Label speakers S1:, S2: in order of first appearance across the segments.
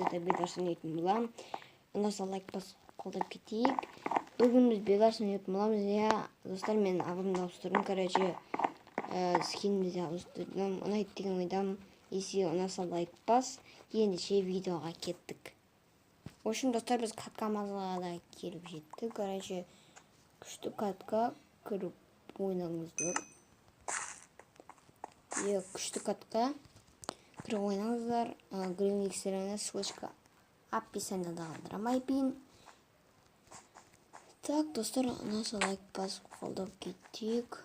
S1: видеода Бедварс ойнайтын боламын. Ұнаса лайк басып қолдап кетейік. Бүгін біз Бедварс ойнайтын боламыз. Иә, достар, мен авымды ауыстырдым, короче, скинімді де ауыстырдым. Ұнайды деген ойдамын. Если ұнаса лайк бас. Ендеше видеоға кеттік. В общем, достар, біз каткамызға да келіп жеттік. Короче, күшті катка, кіріп ойнаңыздар. Иә, күшті катка. Кіріп ойнаңыздар. Гримиксеріне ссылочка описанияда қалдырамын айпин. Так, достар, ұнаса лайк басып қолдап кетейік.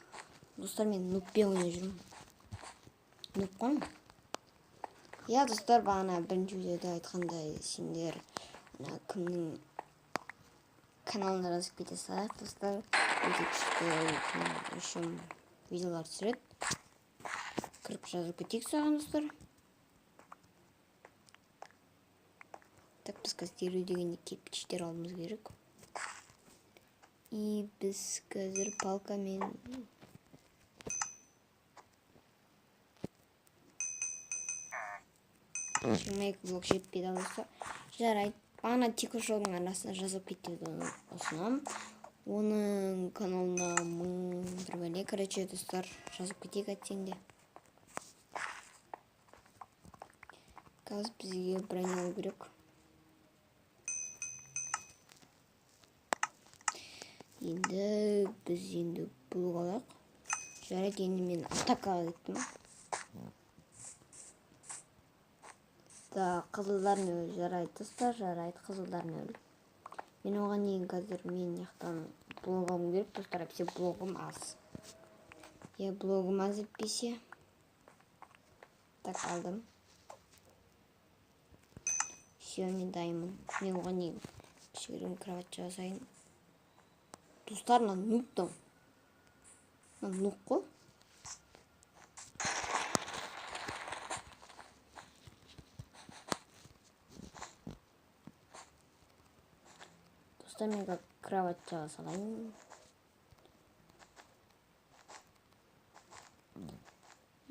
S1: Достар, мен нубпен ойнап жүрмін. Нуб қой. Иә, достар, бағана бірінші видеода айтқандай, сендер ана кімнің каналына жазып кете салайық, достар. Өте күшті үшін видеолар түсіреді. Кіріп жазып кетейік саған, достар. Так, біз қазір елу дегенде кирпичтер алуымыз керек. И біз қазір палкамен 22 блок жетпейді, достар. Жарайды. Бағана Тико Шоудың арасына жазып кетуді ұсынамын. Оның каналына 1000 бір бәле, короче, достар, жазып кетейік әттең де. Қазір бізге броня алу керек. Енді біз енді блок алайық. Жарайды, енді мен атакаға кеттім. Так, қызылдар нөл, жарайды, достар, жарайды, қызылдар нөл. Мен оған дейін қазір мен жақтан блок алуым керек, достар, әйтпесе блогым аз. Иә, блогым аз әйтпесе. Так, алдым. Все, мен дайынмын. Мен оған дейін кішігірім кровать жасайын. Достар, мына нуб там. Мына нуб қой. Достар, мен қазір кровать жаға салайын.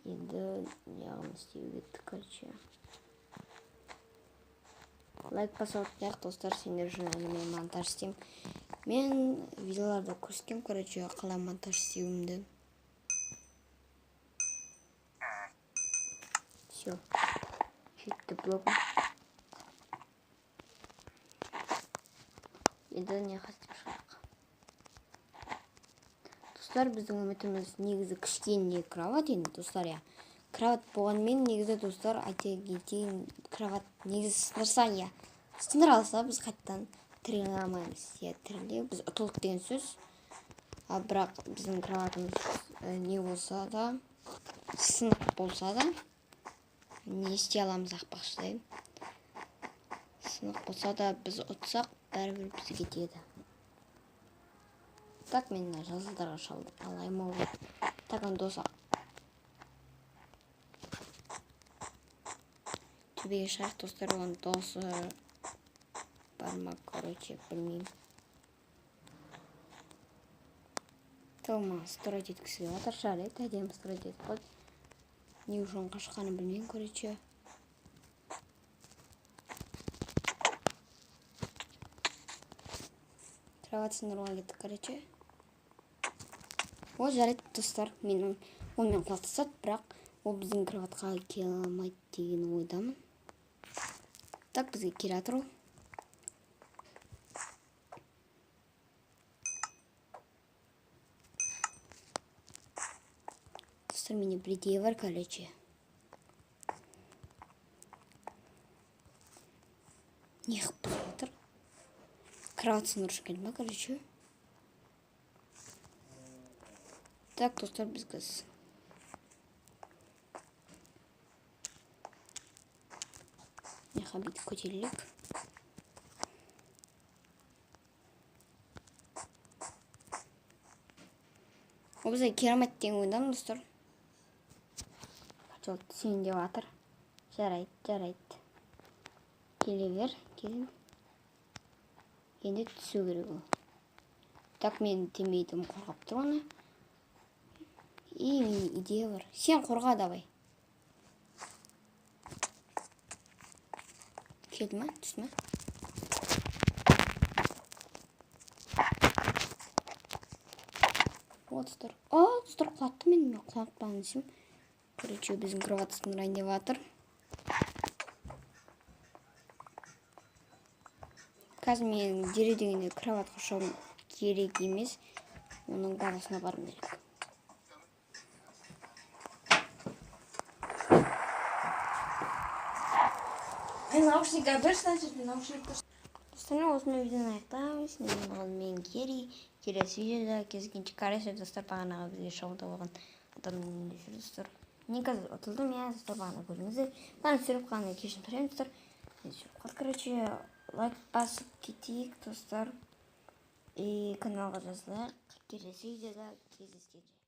S1: Енді неғым істеу кетті, короче. Лайк басып отырайық, достар, сендер үшін әлі мен монтаж істеймін. Мен видеоларда көрсетемін, короче, қалай монтаж істеуімді. Все, жетті блогым. Енді не істеп шығайық. Достар, біздің үмітіміз негізі кішкене кровать енді, достар, иә. Кровать болғанымен негізі, достар, айта кетейін, кровать негізі сындырса, иә. Сындыра алса, біз қайтадан тіріле алмаймыз. Иә, тіріле, біз ұтылдық деген сөз. А бірақ біздің кроватымыз не болса да, сынық болса да, не істей аламыз ақпақшыдай. Сынық болса да, біз ұтсақ, бәрібір бізге тиеді. Так, мен мына жасылдарға шалдым. Алайым ау. Так, аны доса. Төбеге шығайық, достар, оның досы бар ма, короче, білмеймін. Тылма строить еткісі келіп жатыр, жарайды, әдемі строить етіп қойды. Не үшін қашқанын білмеймін, короче. Кровать сындыруға кеттік, короче. О, жарайды, достар, мен онымен құлап тастады, бірақ ол біздің кроватқа келе алмайды деген ойдамын. Так, бізге келе жатыр ол. Достар, менде бір идея бар, короче. Не қылып бұзып жатыр? Кровать сындырушы келді ма, короче? Так, достар, біз қазір мына бүйтіп көтерілейік. Ол бізге керемет деген ойдамын, достар. Жол түсейін деп жатыр. Жарайды, жарайды. Келе бер, кел. Енді түсу керек ол. Так, мен тимейтім қорғап тұр оны. И менде идея бар. Сен қорға давай. Келді ма? Түсті ма? О, достар. О, достар, құлатты мені. Мен құлатпаған десем. Короче, біздің кровать сындырайын деп жатыр. Қазір мен дереу дегенде кроватқа шығуым керек емес. Оның базасына баруым керек.
S2: Ай, наушник әперші, значит, мен наушник.
S1: Достар, осымен видеоны аяқтаймыз. Мен Гери. Келесі видеода кездескенше. Короче, достар, бағанағы бізге шабуылдап алған адамның үйінде жүр, достар. Мен қазір ұтылдым, иә, достар, бағана көрдіңіздер. Бағана түсіріп қалғаннан кешірім сұраймын, достар. Мен түсіріп қалды, короче, лайк басып кетейік, достар. И каналға жазылайық. Келесі видеода кездескенше.